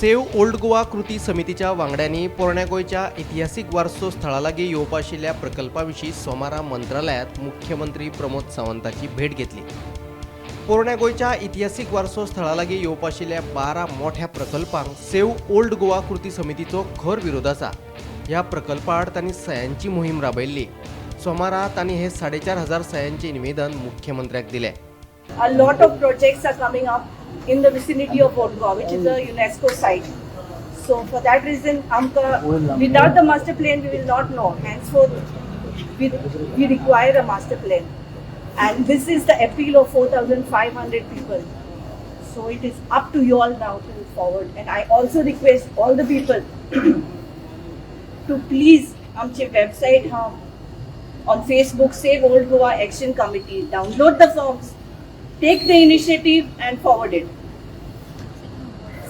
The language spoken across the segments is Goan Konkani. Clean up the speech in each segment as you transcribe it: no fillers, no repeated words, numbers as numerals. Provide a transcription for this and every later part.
सेव्ह ओल्ड गोवा कृती समितीच्या वांगड्यांनी पोरण्या गोंयच्या इतिहासीक वारसो स्थळा लागीं येवपा आशिल्ल्या प्रकल्पा विशीं सोमारा मंत्रालयांत मुख्यमंत्री प्रमोद सावंताची भेट घेतली. पोरण्या गोंयच्या इतिहासीक वारसो स्थळा लागीं येवपा आशिल्ल्या 12 मोठ्या प्रकल्पांक सेव्ह ओल्ड गोवा कृती समितीचो खर विरोध आसा. ह्या प्रकल्पा आड तांणी सयांची मोहीम राबयल्ली. सोमारा तांणी हे 4500 सयांचे निवेदन मुख्यमंत्र्याक दिलें. A lot of projects are coming up in the vicinity of Old Goa, which is a UNESCO site. So for that reason, आमकां, without the master plan, we will not know. Henceforth, we require a master plan. And this is the appeal of 4,500 people. So it is up to you all now to forward. And I also request all the people to please, आमची website हा on Facebook, Save Old Goa Action Committee, download the forms, take the initiative and forward it.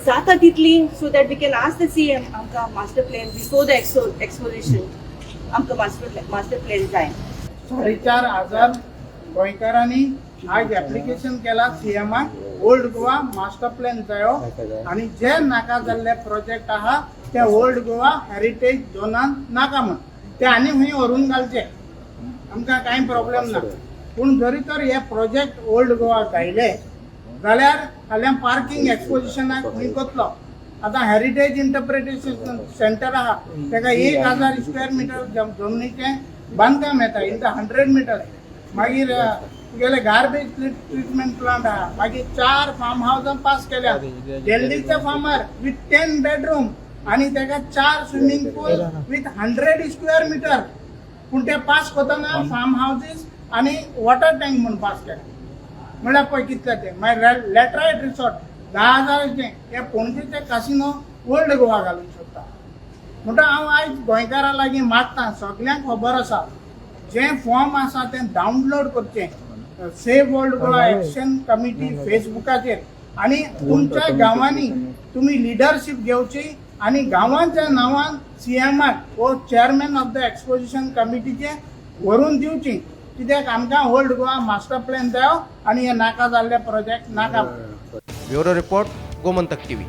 जाता तितली so that we can ask the CM आमकां master plan before the exposition, आमकां master plan जाय. 4500 गोंयकारांनी आज एप्लिकेशन केला सीएमाक, ओल्ड गोवा मास्टर प्लॅन जायो आणि जे नाका जाल्ले प्रोजेक्ट आहा ते ओल्ड गोवा हेरिटेज झोनान नाका म्हण. ते आनी खंय व्हरून घालचे, आमकां कांय प्रॉब्लेम ना. पूण जरी तर हे प्रोजेक्ट ओल्ड गोवा घायले जाल्यार फाल्यां पार्किंग एक्सपोजिशनाक खंय कोतलो? आतां हेरिटेज इंटरप्रिटेशन सेंटर आहा, तेका 1000 स्क्वेअर मिटर जमनीचें बांदकाम येता इन the 100 metre. मागीर तुगेले गार्बेज ट्रिटमेंट प्लांट आहा. मागीर चार फार्म हावजां पास केल्या, दिल्लीचे फार्मर विथ 10 बेडरूम आणि तेका चार swimming pool with 100 square meter. पूण ते पास करतना फार्म हावजीस आणि वॉटर टँक म्हूण पास केले. म्हणल्यार पळय कितले ते. मागीर लॅटरायट रिसॉर्ट 10,000चें, हे पणजेचे कासिनो ओल्ड गोवा घालूंक सोदता. म्हणटा हांव आयज गोंयकारां लागीं मागता, सगल्यांक खबर आसा, जें फॉर्म आसा तें डावनलोड करचें, save old Goa action committee फेसबुकाचेर, आनी तुमच्या गांवांनी तुमी लिडरशीप घेवची आनी गांवांच्या नांवान सीएमाक वो चेअरमॅन ऑफ the exposition कमिटीचे व्हरून दिवची. कित्याक आमकां ओल्ड गोवा मास्टर प्लॅन जायो आनी हे नाका जाल्ले प्रोजेक्ट नाका. Bureau report, Gomantak TV.